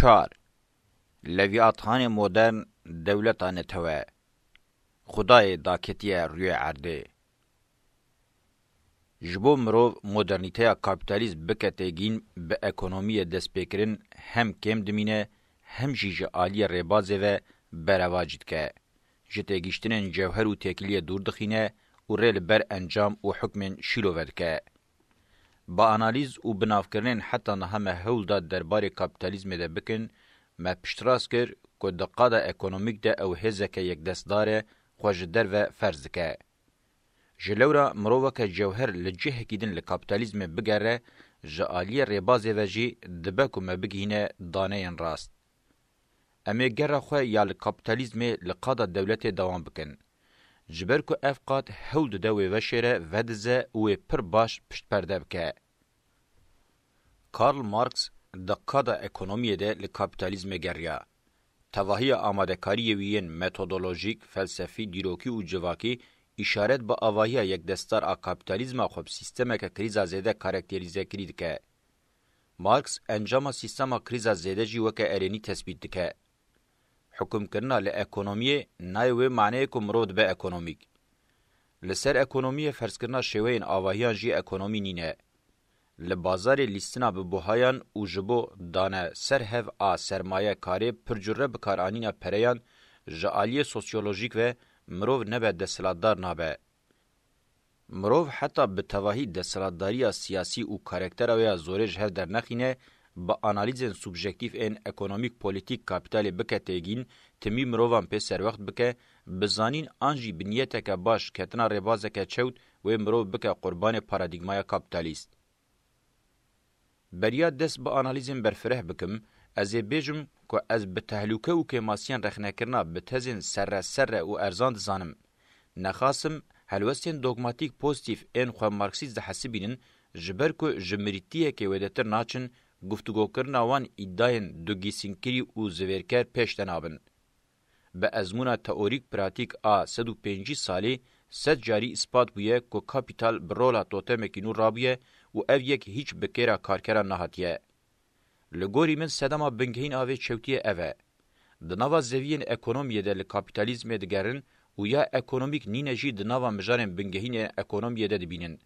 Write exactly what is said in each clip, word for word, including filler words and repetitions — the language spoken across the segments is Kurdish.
Çar. Levîathanê modern dewleta netewe. Xwedayê daketiye rûyê erdê. Ji bo mirov modernîteya kapîtalîst bike têgîn, bi ekonomiyê destpêkirin hem kêm dimîne, hem jî ji aliyê rêbazê ve berevajî dike. Ji têgihiştinên cewher û têkiliyê dûr dixîne û rê li ber encam û hukmên şîlo vedike. Bi analîz û binavkirinên heta niha me hewl da derbarê kapîtalîzmê de bikin, me piştrast kir ku di qada ekonomîk de ew hêzeke yekdestdar e, xwe ji derve ferz dike. Ji lewra mirov weke cewher li cihekî din li kapîtalîzmê bigere, ji aliyê rêbazê ve jî dibe ku me bigihîne daneyên rast. Em ê gera xwe ya li kapîtalîzmê li qada dewletê dewam bikin. Ji ber ku ev qad hewl dide wê veşêre, vedize û wê pir baş piştperde bike. Karl Marx di qada ekonomiyê de li kapîtalîzmê geriya. Tevahiya amadekariyê wî yên metodolojîk, felsefî, dîrokî û civakî îşaret bi avahiya yekdestar a kapîtalîzma xwe bi sîstemeke krîza zêde karakterîzekirî dike. Marx encama sîstema krîza zêde jî weke erênî tespît dike. Hukimkirina li ekonomiyê nayê wê maneyê ku mirov dibe ekonomîk. Li ser ekonomiyê ferzkirina şêweyên avahiyan jî ekonomî nîne. Li bazarê lîstina bi buhayan û ji bo dane ser hev a sermayekarê pircure bikaranîna pereyan ji aliyê sosyolojîk ve mirov nebe desthilatdar nabe. Mirov heta bi tevahî desthilatdariya siyasî û karaktera wê ya zorê ji hev dernexîne, bi analîzên subjektîf ên ekonomîk, polîtîk, kapîtalê bike têgîn, timî mirovan pê serwext bike, bi zanîn an jî bi niyeteke baş ketina rêbazeke çewt wê mirov bike qurbanê paradîgmaya kapîtalîst. Beriya dest bi analîzên berfireh bikim, ez ê bêjim ku ez bi tehlûke û kêmasiyên rexnekirina bi tezên serre serre û erzan dizanim. Nexasim, helwestên dogmatîk pozîtîf ên xwe marksîst dihesibînin, ji ber ku ji mirîtiyekê wêdetir naçin, guftugokirina wan îdayên dugîsînkirî û zivêrker pêş de nabin. Bi ezmûna teorîk pratîk a sed û pêncî salî sed carî îspat bûye ku kapîtal bi rola totemekî nû rabûye û ev yek hîç bi kêra karkeran nehatiye. Li gorî min sedema bingehîn a vê çewtiyê ev e. Di nava zeviyên ekonomiyê de li kapîtalîzmê digerin û ya ekonomîk nîne jî di nava mijarên bingehîn ên ekonomiyê de dibînin.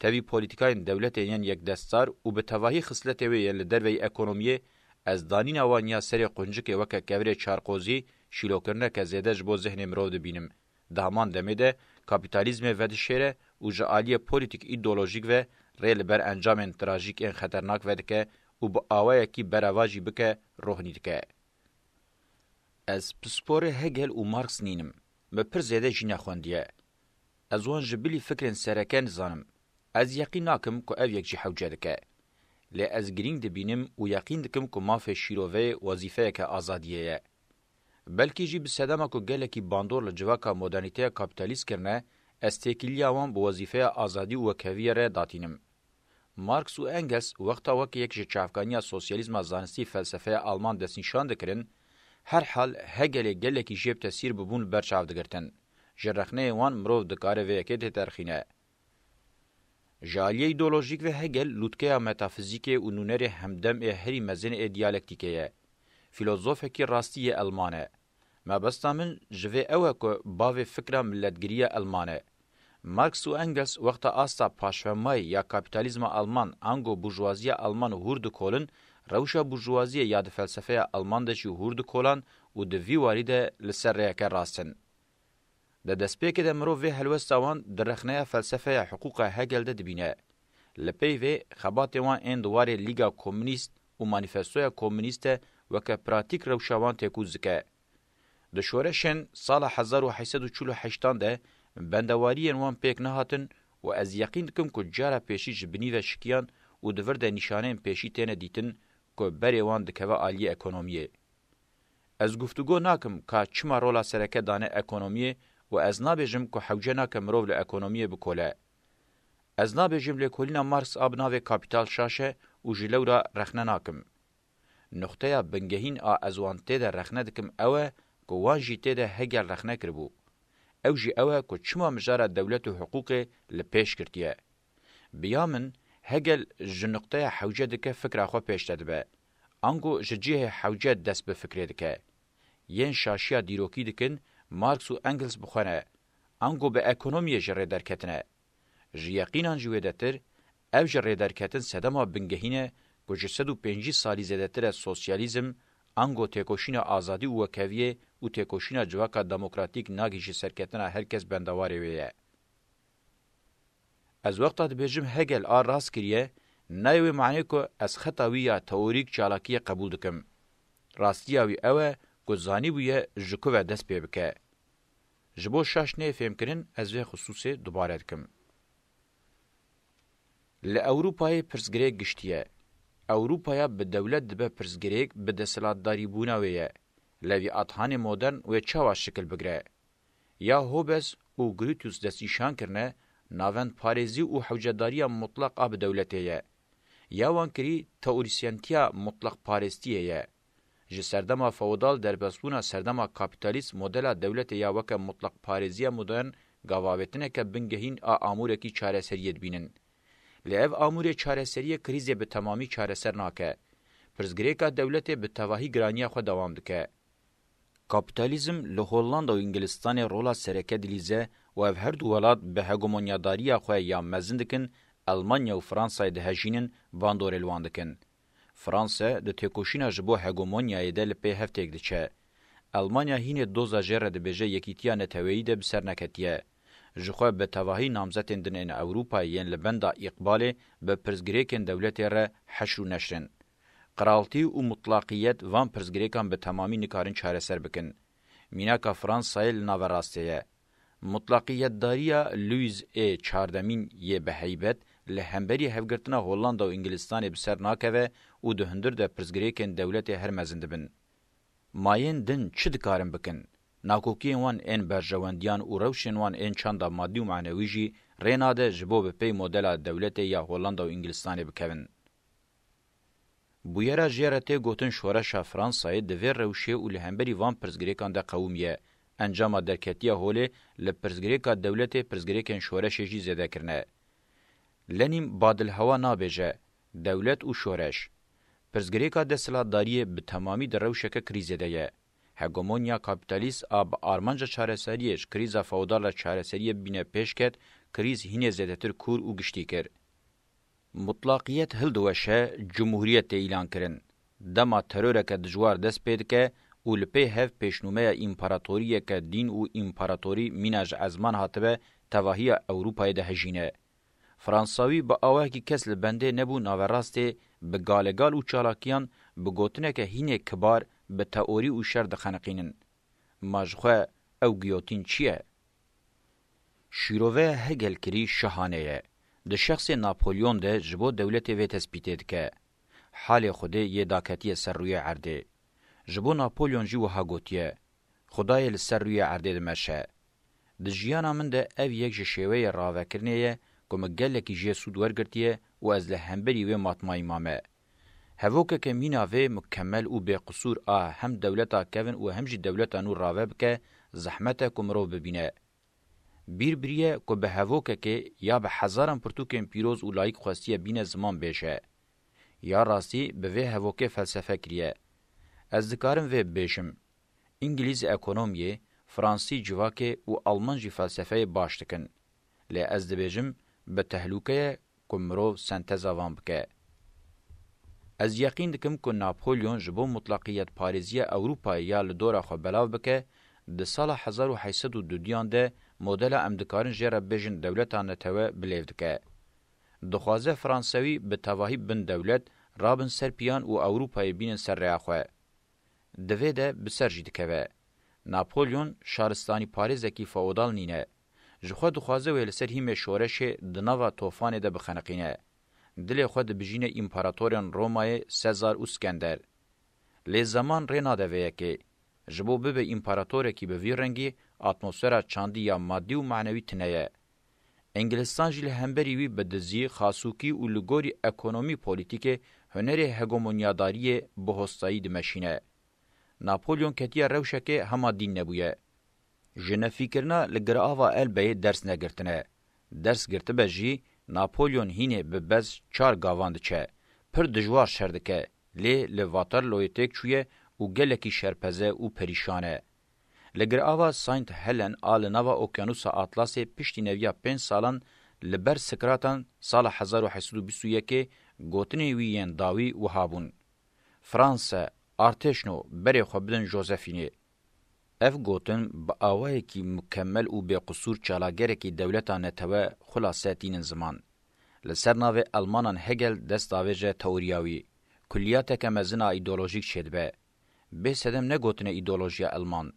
Tevî polîtîkayên dewletê yên yekdestsar û bi tevahî xisletê wê yên li derveyî ekonomiyê, ez danîna wan ya serê quncikê weke kevirê çarqozî şîlokirineke zêde ji bo zihnê mirov dibînim. Di heman demê de kapîtalîzmê vedişêre û ji aliyê polîtîk îdeolojîk ve rê li ber encamên trajîk ên xeternak vedike û bi awayekî berevajî bike, rohnî dike. Ez pisporê Hegel û Marx nînim. Me pir zêde jî nexwendiye. Ez wan ji bilî fikrên sereke nizanim. Ez yeqîn nakim ku ev yek jî hewce dike. Lê ez girîng dibînim û yeqîn dikim ku mafê şîroveyê wezîfeyeke azadiyê ye. Belkî jî bi sedema ku gelekî bandor li civaka modernîteya kapîtalîst kirine, ez têkiliya wan bi wezîfeya azadî û wekheviyê re datînim. Marx û Engels wexta weke yek ji çavkaniya sosyalîzma zanistî felsefeya Alman destnîşan dikirin, herhal Hegelê gelekî jê bi tesîr bibûn li ber çav digirtin. Ji rexneyê wan mirov dikare vê yekê têterxîne. Ji aliyê îdeolojîk ve Hegel lûtkeya metafizîkê û nûnerê hemdem ê herî mezin ê diyalektîkê ye. Fîlozofekî rastî yê Elman e. Mebesta min ji vê ew e ku bavê fikra miletgiriya Elman e. Marx û Engels wexta asta paşvemayî ya kapîtalîzma Alman ango burjuwaziya Alman hûr dikolin, rewşa burjuwaziyê ya di felsefeya Alman de jî hûr dikolan û di vî warî de li ser rêyeke rast in. Di destpêkê de mirov vê helwesta wan di rexneya felsefeya hiqûqa Hegel de dibîne. Li pey vê, xebatê wan ên di warê Lîga Komûnîst û Manîfestoya Komûnîst de weke pratîk rewşa wan têkoşîn dike. Di şoreşên sala hezar û heşt sed û çil û heştan de bendewariyên wan pêk nehatin û ez yeqîn dikim ku cara pêşî ji binî ve şikiyan û di vir de nîşaneyên pêşî têne dîtin ku berê wan dikeve aliyê ekonomiyê. Ez guftûgo nakim ka çima rola sereke dane ekonomiyê û ez nabêjim ku hewce nake mirov li ekonomiyê bikole. Ez nabêjim lêkolîna Marx a bi navê Kapîtal şaş e û ji lewra rexne nakim. Nuqteya bingehîn a ez wan tê de rexne dikim ew e ku wan jî tê de Hegel rexne kiribû. Ew jî ew e ku çima mijara dewlet û hiqûqê li pêş girtiye. Bi ya min, Hegel ji nuqteya hewce dike fikra xwe pêş de dibe. ango ji cihê hewce dest bi fikrê dike. Yên şaşiya dîrokî dikin, Marx û Engels bi xwe ne, ango bi ekonomiyê ji rê derketine. Ji yeqînan jî wêdetir, ev ji rêderketin sedema bingehîn e ku ji sed û pêncî salî zêdetir e sosyalîzm, ango têkoşîna azadî û wekeviyê û têkoşîna civaka demokratîk nagihîje serketina her kes bendewarê wê ye. Ez wexta dibêjim Hegel a rast kiriye, nayê wê manê ku ez xeta wî ya teorîk çalakiyê qebûl dikim. Rastiya wî ew e ku zanîbûye ji ku ve dest pê bike. Ji bo şaş neyê fêmkirin, ez vê xisûsê dubare dikim. Li Ewropayê pirsgirêk giştî ye. Ewropaya bi dewlet dibe pirsgirêk bi desthilatdarîbûna wê ye. Levîathanê modern wê çawa şikil bigire? Ya Hobbes û Grotius destnîşan kirine, navendparêzî û hewcedariya mutlaq a bi dewletê ye. Ya wan kirî teorîsyentiya mutlaqparêstiyê ye. Ji serdema feodal derbasbûna serdema kapîtalîst modela dewletê ya weke mutlaqparêziya modern gavavêtineke bingehîn a amûrekî çareseriyê dibînin. Lê ev amûrê çareseriyê krîzê bi temamî çareser nake. Pirsgirêka dewletê bi tevahî giraniya xwe dewam dike. Kapîtalîzm li Hollanda û Îngilistanê rola sereke dilîze û ev her du welat bi hegemonyadariya xwe ya mezin dikin, Elmanya û Fransayê dihejînin, bandorê li wan dikin. Franse di têkoşîna ji bo hegemonyayê de li pê hev têk diçe. Elmanya hînê doza jê re dibêje yekîtiya neteweyî de bi ser neketiye. Ji xwe bi tevahî namzetên din ên Ewropayê yên li benda îqbalê bi pirsgirêkên dewletê re heşr û neşr in. Qiraltî û mutlaqiyet van pirsgirêkan bi temamî nikarin çareser bikin. Mînaka Fransayê li naverastê ye. Mutlaqiyetdariya Louis ê çardemîn yê bi heybet li hemberî hevgirtina Hollanda û Îngilistanê bi ser nakeve û di hundir de pirsgirêkên dewletê her mezin dibin. Ma yên din çi dikarin bikin? Nakokiyên wan ên berjewendiyan û rewşên wan ên çanda madî û manewî jî rê nade ji bo bi pey modela dewletê ya Hollanda û Îngilistanê bikevin. Bûyera jê re tê gotin şoreşa Fransayê di vê rewşê û li hemberî van pirsgirêkan de qewimiye, encama derketiya holê li pirsgirêka dewletê pirsgirêkên şoreşê jî zêde kirine. Lenîn badilhewa nabêje, dewlet û şoreş. Pirsgirêka desthilatdariyê bi temamî di rewşeke krîzê de ye. Hegemonya kapîtalîst a bi armanca çareseriyê ji krîza feodal re çareseriyê bîne pêşket, krîz hînê zêdetir kûr û giştî kir. Mutlaqiyet hildiweşe, cumhuriyet tê îlan kirin. Dema teroreke dijwar dest pê dike û li pê hev pêşnûmeya împaratoriyeke dîn û împaratorî mîna ji ezman hatibe tevahiya Ewropayê dihejîne. Fransawî bi awayekî kes li bendê nebû naverastê bi galegal û çalakiyan bi gotineke hînê kibar bi teorî û şer dixeniqînin. Ma ji xwe ew giyotîn çi ye? Şîroveya Hegel kirî şahane ye. Di şexsê Napolyon de ji bo dewletê vê tespîtê dike. Halê Xwedê yê daketiye ser rûyê erdê. Ji bo Napolyon jî wiha gotiye, Xwedayê li ser rûyê erdê dimeşe. Di jiyana min de ev yek ji şêweyê ravekirinê ye ku min gelekî jê sûd wergirtiye û ez li hemberî wê matmayî mame. Hevokeke mîna vê mukemel û bêqisûr a hem dewleta kevin û hem jî dewleta nû rave bike, zehmet e ku mirov bibîne. Bîr biriye ku bi hevokekê ya bi hezaran pirtûkên pîroz û layîk xwestiye bîne ziman bêje. Ya rastî bi vê hevokê felsefe kiriye. Ez dikarim vê bibêjim. Îngilîz ekonomiyê, Fransî civakê û Alman jî felsefeyê baş dikin. Lê ez dibêjim, bi tehlûke ye ku mirov senteza van bike. Ez yeqîn dikim ku Napolyon ji bo mutlaqiyetparêziya Ewropayê ya li dora xwe belav bike, di sala hezar û heyt sed û duduyan de modela em dikarin jê re bêjin dewleta netewe bi lêv dike. Dixwaze Fransewî bi tevahî bin dewlet, rabin ser piyan û Ewropayê bînin ser rêya xwe. Di vê de bi ser jî dikeve. Napolyon şaristanîparêzekî feodal nîne. Ji xwe dixwaze wê li ser hîmê şoreşê di nava tofanê de bixeniqîne. Dilê xwe dibijîne împaratorên Romayê Sezar û Skender. Lê zeman rê nade vê yekê. Ji bo bibe împaratorekî bi vî rengî, atmosfera çandî ya madî û manewî tune ye. Îngilistan jî li hemberî wî bi dizî, xasûkî û li gorî ekonomî polîtîkê hunerê hegemonyadariyê bi hostayî dimeşîne. Napolyon ketiye rewşekê hema dîn nebûye. Ji nefîkirina li girava Elbeyê ders negirtine. Ders girtibe jî, Napolyon hînê bi bez çar gavan diçe. Pir dijwar şer dike. Lê li Waterlooyê têk çûye û gelekî şerpeze û perîşan e. Li girava Saint Helen a li nava Okyanusa Atlasê piştî neviya pênc salan li ber sikratan sala hezar û heşt sed û bîst û yekê gotinên wî yên dawî wiha bûn: Franse, artêşno, berê xwe bidin Josephînê. Ev gotin bi awayekî mukemel û bêqusûr çalagerekî dewleta netewe xulase tînin ziman. Li ser navê Elmanan Hegel dest davêje teoriya wî, kulliyateke mezin a îdeolojîk çêdibe. Bê sedem ne gotine îdeolojiya Elman.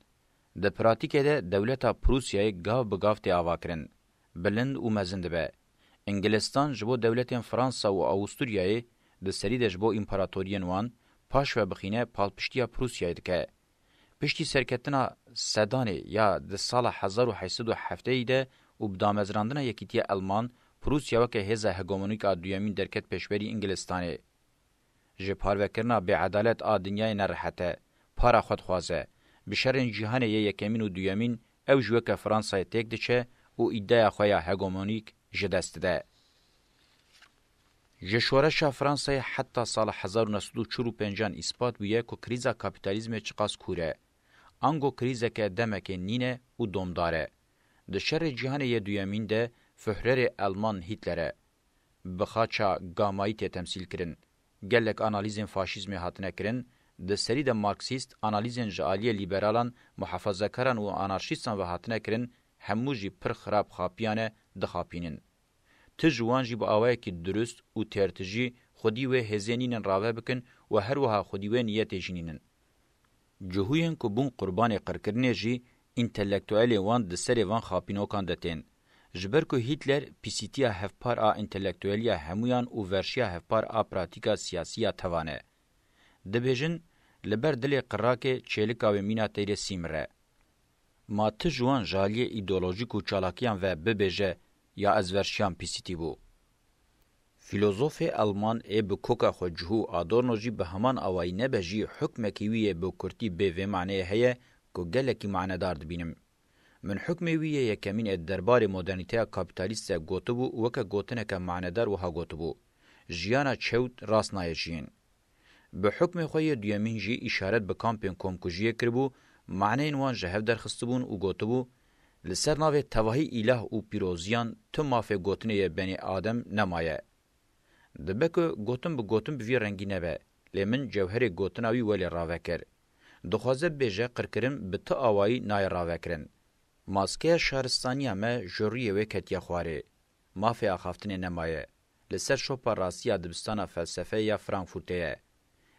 Di pratîkê de dewleta Prûsyayê gav bi gav tê avakirin. Bilind û mezin dibe. Îngilistan ji bo dewletên Fransa û Awisturyayê, di serî de ji bo împaratoriyên wan, paş ve bixîne palpiştiya Prûsyayê dike. Piştî serketina Sedanê ya di sala hezar û heşt sed û heftê de û bi damezrandina Yekîtiya Elman, Prûsya weke hêza hegemonîk a duyemîn derket pêşberî Îngilistanê. Ji parvekirina bêedalet a dinyayê nerehet e, para xwe dixwaze. Bi şerên cîhanê yê yekemîn û duyemîn ew jî weke Fransayê têk diçe û îdeya xwe ya hegemonîk ji dest dide. Ji şoreşa Fransayê heta sala hezar û neh sed û çil û pêncan îspat bûye ku krîza kapîtalîzmê çiqas kûr e. Ango krîzeke demekê nîne û domdar e. Di şerê cîhanê yê duyemîn de Führerê Elman Hitler e. Bi xaça gamayî tê temsîl kirin. Gelek analîzên faşîzmê hatine kirin, di serî de marksîst analîzên ji aliyê lîberalan, muhafazekaran û anarşîstan ve hatine kirin, hemû jî pir xirab xapiyane, dixapînin. Ti ji wan jî bi awayekî dirust û têrtijî xwedî wê hêzê nînin rave bikin û her wiha xwedî wê niyetê jî nînin. Cihûyên ku bûn qurbanê qirkirinê jî întelektuelên wan di serê van xapînokan de tên. Ji ber ku Hîtler pîsîtiya hevpar a întelektueliya hemûyan û verşiya hevpar a pratîka siyasî ya tevan e. Dibêjin, li ber dilê qirakê çêlika wê mîna teyrê sîmir e. Ma ti ji wan ji aliyê îdeolojîk û çalakiyan ve bibêje ya ez verşiyan pîsîtî bû. Fîlozofê Elman ê bi koka xwe cihû Adorno jî bi heman awayî nebe jî hukmekî wî yê bi kurtî bê vê maneyê heye ku gelekî manedar dibînim. Min hukmê wî yê yekemîn ê derbarê modernîteya kapîtalîst de gotibû û weke gotineke manedar wiha gotibû: Jiyana çewt rast nayê jiyîn. Bi hukmê xwe yê duyemîn jî îşaret bi kampên komkujiyê kiribû, maneyên wan ji hev derxistibûn û gotibû: Li ser navê tevahî îlah û pîroziyan tu mafê gotinê yê benê Adem nemaye. Dibe ku gotin bi gotin bi vî rengî nebe, lê min cewherê gotina wî welê rave kir. Dixwaze bibêje qirkirin bi ti awayî nayê ravekirin. Maskeya şaristaniya me ji rûyê wê ketiye xwarê. Mafê axaftinê nemaye. Li ser şopa rastî ya dibistana felsefeyê ya Frankfurtê ye.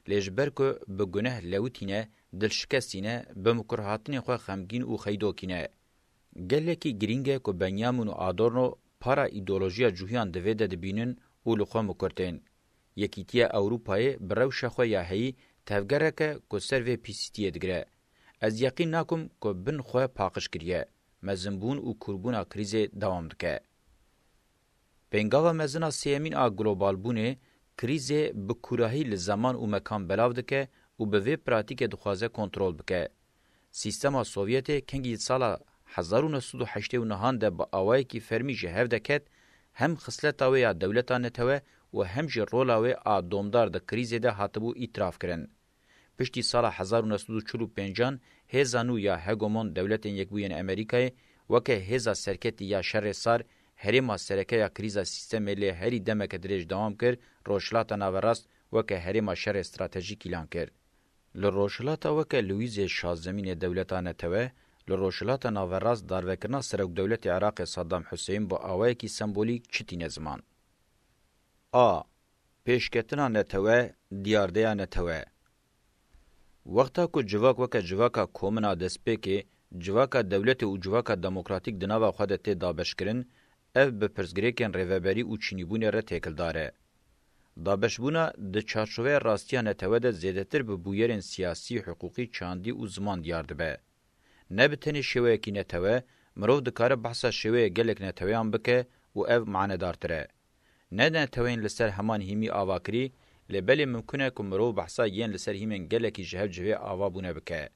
Lê ji ber ku bi guneh lewitîne, dilşikestîne, bi mikurhatinên xwe xemgîn û xeydokî ne. Gelekî girîng e ku Benjamin û Adorno para îdeolojiya cihûyan di vê de dibînin û li xwe mikur tên. Yekîtiya Ewropayê bi rewşa xwe ya heyî tevgerek e ku ser vê pîsîtiyê digire. Ez yeqîn nakim ku bin xwe paqij kiriye. Mezinbûn û kûrbûna krîzê dewam dike. Pêngava mezin a sêyemîn a globalbûnê, krîzê bi kûrahî li zeman û mekan belav dike û bi vê pratîkê dixwaze kontrol bike. Sîstema Sovyetê kengî di sala hezar û neh sed û heştê û nehan de bi awayekî fermî ji hev de ket, hem xisleta wê ya dewleta netewe û hem jî rola wê a domdar di krîzê de hatibû îtirafkirin. Piştî sala hezar û neh sed û çil û pêncan hêza nû ya hegemon Dewletên Yekbûyên Amerîkayê weke hêza serketî ya şerê sar, herêma sereke ya krîza sîstemê lê herî demeke dirêj dewam kir, Rojhilata Naverast weke herêma şerê stratejîk îlan kir. Li Rojhilata weke Lewîzê şazdemînê Dewleta Netewe, li Rojhilata Naverast darvekirina Serokdewletê Iraqê Saddam Huseyîn bi awayekî sembolîk çi tîne ziman? A. Pêşketina netewe, diyardeya netewe. Wexta ku civak weke civaka komin a destpêkê, civaka dewletê û civaka demokratîk di nava xwe de tê dabeşkirin, ev bi pirsgirêkên rêveberî û çînîbûnê re têkildar e. Dabeşbûna di çarçoveya rastiya netewe de zêdetir bi bûyerên siyasî, hiqûqî, çandî û ziman diyar dibe. Ne bi tenê şêweyekî netewe, mirov dikare behsa şêweyê gelek neteweyan bike û ev manedartir e. Ne neteweyên li ser heman hîmî ava kirî, lê belê mimkun e ku mirov behsa yên li ser hîmên gelekî ji hev cihê ava bûne bike.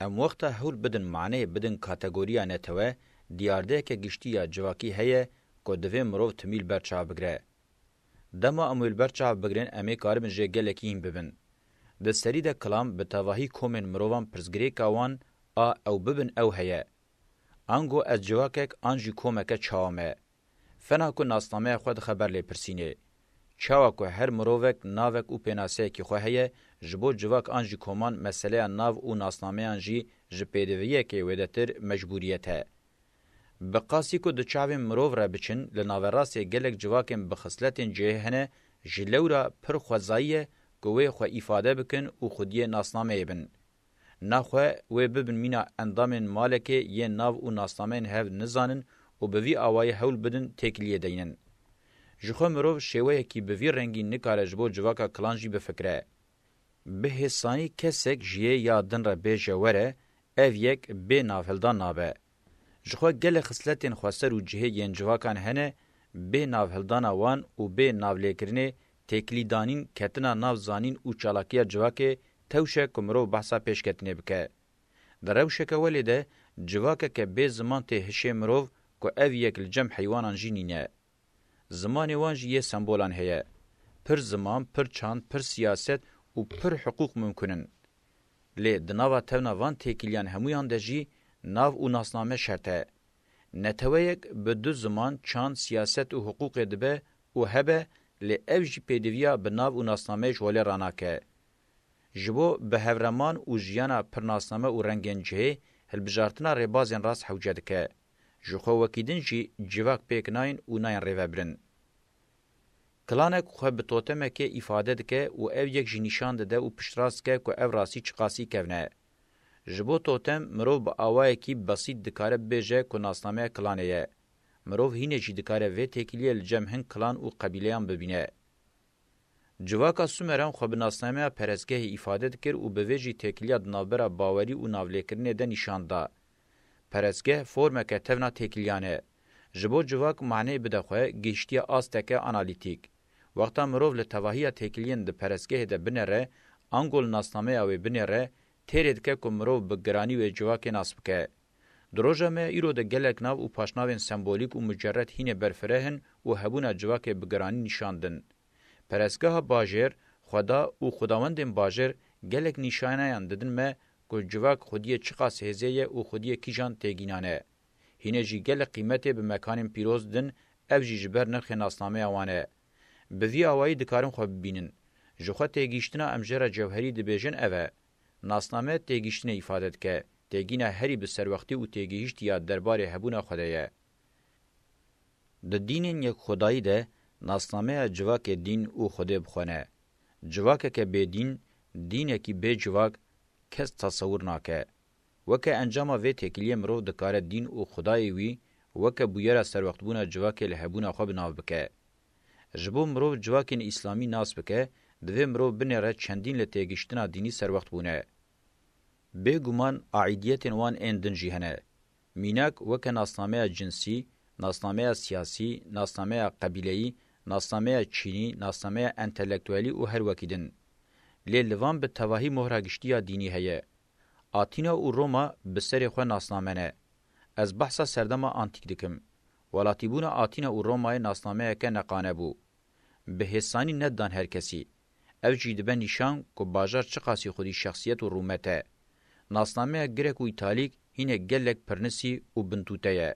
Em wexta hewl bidin maneyê bidin kategoriya netewe, diyardeyeke giştî ya civakî heye ku divê mirov timî li ber çav bigire. Dema em wê li ber çav bigrin, em ê karibin jê gelekî hîn bibin. Di serî de kilam bi tevahî komên mirovan pirsgirêka wan a ew bibin ew heye. Ango ez civakek an jî komeke çawa me? Fena ku nasnameya xwe dixe ber lêpirsînê. Çawa ku her mirovek navek û pênaseyekî xwe heye, ji bo civak an jî koman meseleya nav û nasnameyan jî ji pêdiviyekê wêdetir mecbûriyet e. Bi qasî ku di çavên mirov re biçin, li naverastê gelek civakên bi xisletên cihê hene, ji lewra pir xwezayî ye ku wê xwe îfade bikin û xwediyê nasnameyê bin. Naxwe wê bibin mîna endamên malekê yên nav û nasnameyên hev nizanin û bi vî awayî hewl bidin têkiliyê deynin. Ji xwe mirov şêweyekî bi vî rengî nikare ji bo civaka kilan jî bifikire. Bi hêsanî kesek ji yê ya din re bêje were, ev yek bê navhildan nabe. Ji xwe gelek xisletên xweser û cihê yên civakan hene, bê navhildana wan û bê navlêkirinê têkilîdanîn, ketina nav zanîn û çalakiya civakê tewş e ku mirov behsa pêşketinê bike. Di rewşeke welê de civakeke bê ziman tê hişê mirov ku ev yek li cem heywanan jî nîne. Zimanê wan jî yê sembolan heye. Pir ziman, pir çand, pir siyaset û pir hiqûq mimkun in. Lê di nava tevna van têkiliyan hemûyan de jî nav û nasname şert e. Neteweyek bi du ziman, çand, siyaset û hiqûqê dibe û hebe, lê ev jî pêdiviya bi nav û nasnameyê ji holê ranake. Ji bo bi hevreman û jiyana pirnasname û rengên cihê hilbijartina rêbazên rast hewce dike. Ji xwe wekî din jî civak pêk nayên û nayên rêvebirin. Kilanek xwe bi totemekê îfade dike û ev yek jî nîşan dide û piştrast dike ku ev rastî çiqasî kevn e. Ji bo totem, mirov bi awayekî besît dikare bibêje ku nasnameya kilanê ye. Mirov hînê jî dikare vê têkiliyê li cem hin kilan û qebîleyan bibîne. Civaka Sumeran xwe bi nasnameya perestgehê îfade dikir û bi vê jî têkiliya di navbera bawerî û navlêkirinê de nîşan da. Perestgeh formeke tevna têkiliyan e. Ji bo civak maneyê bide xwe, gihiştiye asteke analîtîk. Wexta mirov li tevahiya têkiliyên di perestgehê de binêre, ango li nasnameya wê binêre, têrê dike ku mirov bi giranî wê civakê nas bike. Di roja me ya îro de gelek nav û paşnavên sembolîk û mucerred hînê berfireh in û hebûna civakê bi giranî nîşan din. Perestgeha bajêr, Xweda û xwedawendên bajêr gelek nîşaneyan didin me ku civak xwediyê çiqas hêzê ye û xwediyê kîjan têgînan e. Hînê jî gelek qîmetê bi mekanên pîroz didin, ev jî ji ber nirxê nasnameya wan e. Bi vî awayî dikarin xwe bibînin. Ji xwe têgihiştina em jê re cewherî dibêjin ev e. Nasname têgihiştinê îfade dike, têgîna herî bi serwextî û têgihiştî ya derbarê hebûna Xwedê ye. Di dînên yekxwedayî de nasnameya civakê dîn û Xwedê bi xwe ne. Civakeke bê dîn, dînekî bê civak kes tesewir nake. Weke encama vê têkiliyê mirov dikare dîn û Xwedayê wî weke bûyera serwextbûna civakê li hebûna xwe bi nav bike. Ji bo mirov civakên îslamî nas bike, divê mirov binêre çendîn li têgihiştina dînî serwext bûne. Bêguman aîdiyetên wan ên din jî hene. Mînak weke nasnameya cinsî, nasnameya siyasî, nasnameya qebîleyî, nasnameya çînî, nasnameya entelektuelî û her wekî din. Lê li van bi tevahî mohra giştî ya dînî heye. Atîna û Roma bi serê xwe nasname ne. Ez behsa serdema antîk dikim. Welatîbûna Atîna û Romayê nasnameyeke neqane bû. Bi hêsanî nedidan her kesî. Ev jî dibe nîşan ku bajar çiqasî xwedî şexsiyet û rûmet e. Nasnameya Grek û Îtalîk hîne gelek pirnisî û bintûte ye.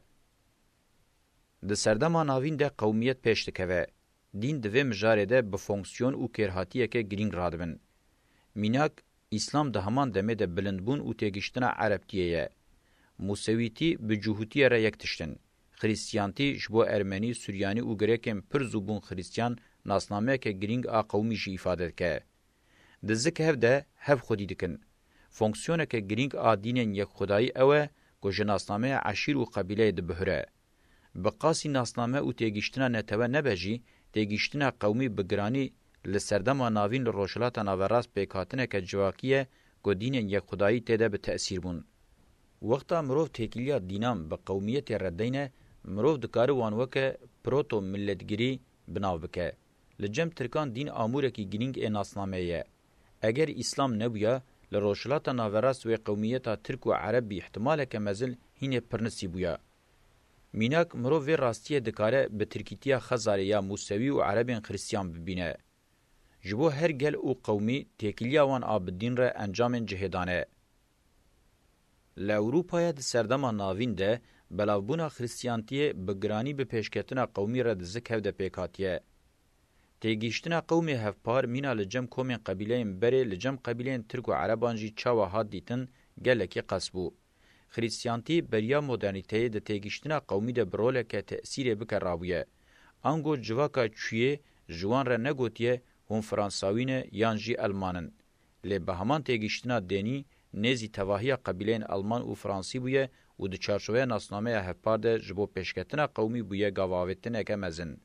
Di serdema navîn de qewmiyet pêş dikeve. Dîn di vê mijarê de bi fonksiyon û kêrhatiyeke girîng radibin. Mînak, Îslam di heman demê de bilindbûn û têgihiştina Erebtiyê ye. Musewîtî bi Cihûtiyê re yek tişt in. Xrîstiyantî ji bo Ermenî, Suryanî û Grekên pir zû bûn Xrîstiyan nasnameyeke girîng a qewmî jî îfade dike. Di zik hev de hev xwedî dikin. Fonksiyoneke girîng a dînên yekxwedayî ew e ku ji nasnameya eşîr û qebîleyê dibihure. Bi qasî nasname û têgihiştina netewe nebe jî, têgihiştina qewmî bi giranî li serdema navîn li Rojhilata Naverast pêkhatineke civakî ye ku dînên yekxwedayî tê de bi tesîr bûn. Wexta mirov têkiliya dînan bi qewmiyetê re deyne, mirov dikare wan weke proto-milletgirî bi nav bike. Li cem tirkan dîn amûrekî girîng ê nasnameyê ye. Eger Îslam nebûya, li Rojhilata Naverast wê qewmiyeta tirk û ereb bî, îhtimaleke mezin hînê pirnisî bûya. Mînak, mirov vê rastiyê dikare bi tirkîtiya Xezarê ya Mûsewî û Erebên Xristiyan bibîne. Ji bo her gel û qewmî têkiliya wan a bi dîn re encamên cihêdan e. Li Ewropayê di serdema navîn de belavbûna Xristiyantiyê bi giranî bi pêşketina qewmî re di zik hev de pêk hatiye. Têgihiştina qewmê hevpar mîna li cem komên qebîleyên berê li cem qebîleyên Tirk û Ereban jî çawa hat dîtin, gelekî qels bû. Xrîstiyantî beriya modernîteyê di têgihiştina qewmî de bi roleke tesîrê bike rabûye. Ango civaka çûyê ji wan re negotiye hûn Fransawî ne yan jî Elman in. Lê bi heman têgihiştina denî nêzî tevahiya qebîleyên Elman û Fransî bûye û di çarçoveya nasnameya hevpar de ji bo pêşketina qewmî bûye gavavêtineke mezin.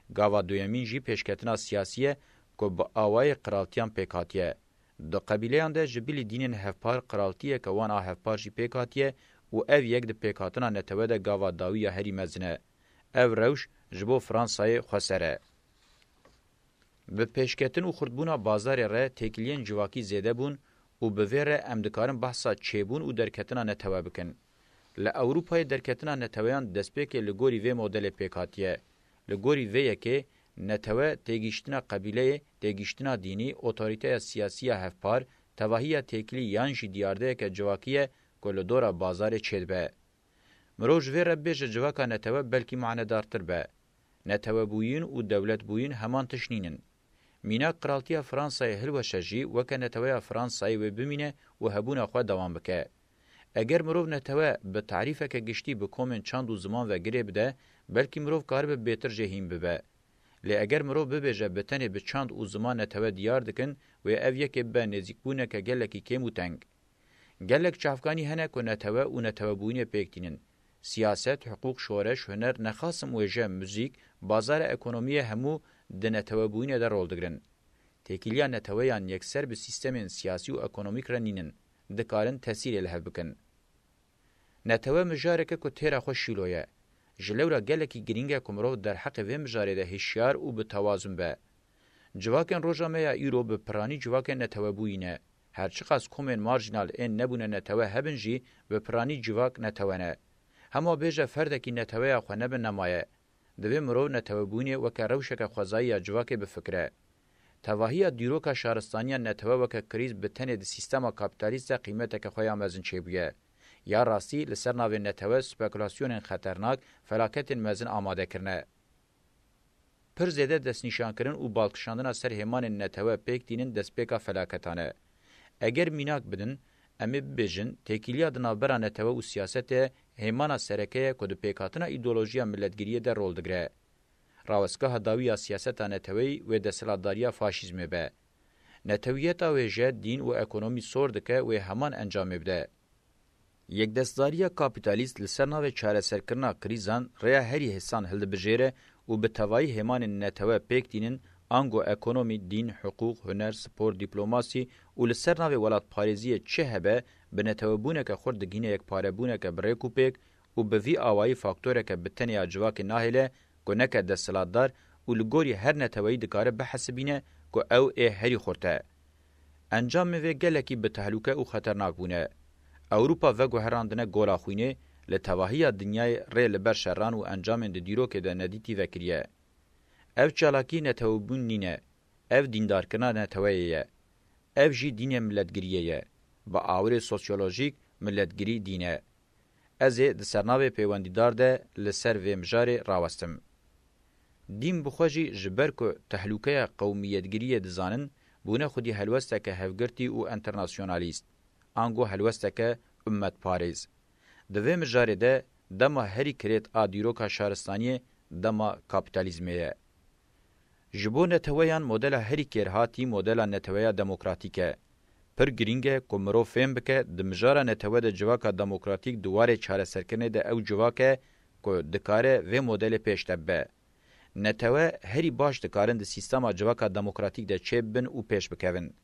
Gava duyemîn jî pêşketina siyasî ye ku bi awayê qiraltiyan pêk hatiye. Di qebîleyan de ji bilî dînên hevpar qiraltiyeke wan a hevpar jî pêk hatiye û ev yek di pêkhatina netewe de gava dawî ya herî mezin e. Ev rewş ji bo Fransayê xweser e. Bi pêşketin û xurtbûna bazarê re têkiliyên civakî zêde bûn û bi vê re em dikarin behsa çêbûn û derketina netewe bikin. Li Ewropayê derketina neteweyan destpêkê li gorî vê modelê pêk hatiye. Li gorî vê yekê, netewe têgihiştina qebîleyê, têgihiştina dînî, otorîteya siyasî ya hevpar, tevahiya têkilî yan jî diyardeyeke civakî ye ku li dora bazarê çêdibe. Mirov ji vê re bêje civaka netewe belkî manedartir be. Netewebûyîn û dewletbûyîn heman tişt nînin. Mînak qiraltiya Fransayê hilweşe jî weke neteweya Fransayê wê bimîne û hebûna xwe dewam bike. Eger mirov netewe bi tarîfeke giştî bi komên çand û ziman ve girê bide, belkî mirov karibe bêtir jê hîn bibe. Lê eger mirov bibêje bi tenê bi çand û ziman netewe diyar dikin, wê ev yekê bibe nêzîkbûneke gelekî kêm û teng. Gelek çavkanî hene ku netewe û netewebûyînê pêk tînin. Siyaset, hiqûq, şoreş, huner, nexasim wêje, muzîk, bazara ekonomiyê hemû di netewebûyînê de rol digirin. Têkiliya neteweyan yekser bi sîstemên siyasî û ekonomîk re nînin, dikarin tesîrê li hev bikin. Netewe mijareke ku têra xwe şîlo ye. Ji lewra gelekî girîng e ku mirov derheqê vê mijarê de hişyar û bi tewazun be. Civakên roja me ya îro bi piranî civakên netewebûyî ne. Her çiqas komên marjînal ên nebûne netewe hebin jî, bi piranî civak netewe ne. Hema bêje ferdekî neteweya xwe nebe nemaye. Divê mirov netewebûyînê weke rewşeke xwezayî ya civakê bifikire. Tevahiya dîroka şaristaniya netewe weke krîz bi tenê di sîstema kapîtalîst de qîmeteke xwe ya mezin çêbûye. Ya rastî li ser navê netewe spekulasyonên xeternak, felaketên mezin amade kirine. Pir zêde destnîşankirin û balkişandina ser hêmanên netewe pêk tînin destpêka felaketan e. Eger mînak bidin, em ê bibêjin, têkiliya di navbera netewe û siyasetê hêmana sereke ye ku di pêkhatina îdeolojiya miletgiriyê de rol digire. Rawestgeha dawî ya siyaseta neteweyî wê desthilatdariya faşîzmê be. Netewiyeta wêje, dîn û ekonomî sor dike, wê heman encamê bide. Yekdestdariya kapîtalîst li ser navê çareserkirina krîzan rêya herî hêsan hildibijêre û bi tevayî hêmanên netewe pêk tînin, ango ekonomî, dîn, hiqûq, huner, spor, dîplomasî û li ser navê welatparêziyê çi hebe, bi netewebûneke xurt digihîne yekparebûneke bi rêk û pêk û bi vî awayî faktoreke bi tenê ya civakê nahêle ku neke desthilatdar û li gorî her neteweyî dikare bihesibîne ku ew ê herî xurt e. Encamê vê gelekî bi tehlûke û xeternak bûne. Ewropa veguherandine gola xwînê, li tevahiya dinyayê rê li ber şeran û encamên di dîrokê de nedîtî vekiriye. Ev çalakî netewebûn nîne, ev dîndarkirina neteweyê ye. Ev jî dînê miletgiriyê ye. Bi awirê sosyolojîk, miletgirî dîn e. Ez ê di sernavê pêwendîdar de li ser vê mijarê rawestim. Dîn bi xwe jî ji ber ku tehlûkeya qewmiyetgiriyê dizanin, bûne xwedî helwesteke hevgirtî û enternasyonalîst, ango helwesteke ummetparêz. Di vê mijarê de dema herî kirêt a dîroka şaristaniyê dema kapîtalîzmê ye. Ji bo neteweyan modela herî kêrhatî modela neteweya demokratîk e. Pir girîng e ku mirov fêm bike, di mijara netewe de civaka demokratîk di warê çareserkirinê de ew civak e ku dikare vê modelê pêş de bibe. Netewe herî baş dikarin di sîstema civaka demokratîk de çêbibin û pêş bikevin.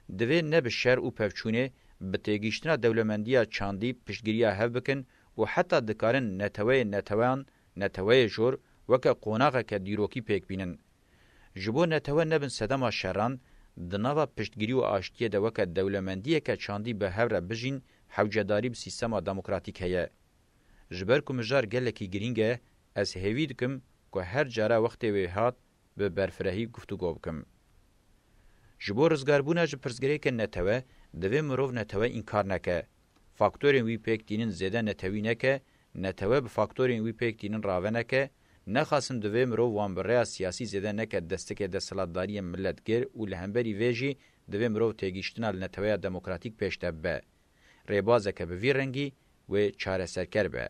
Divê ne bi şer û pevçûnê, bi têgihiştina dewlemendiya çandî piştgiriya hev bikin û heta dikarin neteweyê neteweyan, neteweyê jor, weke qonaxeke dîrokî pêk bînin. Ji bo netewe nebin sedema şeran, di nava piştgirî û aştiyê de weke dewlemendiyeke çandî bi hev re bijîn, hewcedarî bi sîstema demokratîk heye. Ji ber ku mijar gelekî girîng e, ez hêvî dikim ku her cara wextê wê hat bi berfirehî guftûgo bikim. Ji bo rizgarbûna ji pirsgirêkên netewe, divê mirov netewe înkar neke. Faktorên wî pêk tînin zêde netewî neke, netewe bi faktorên wî pêk tînin rave neke, nexasim divê mirov wan bi rêya siyasî zêde neke destikê desthilatdariyên miletgir û li hemberî vê jî divê mirov têgihiştina li neteweya demokratîk pêş de bibe. Rêbazeke bi vî rengî wê çareserker be.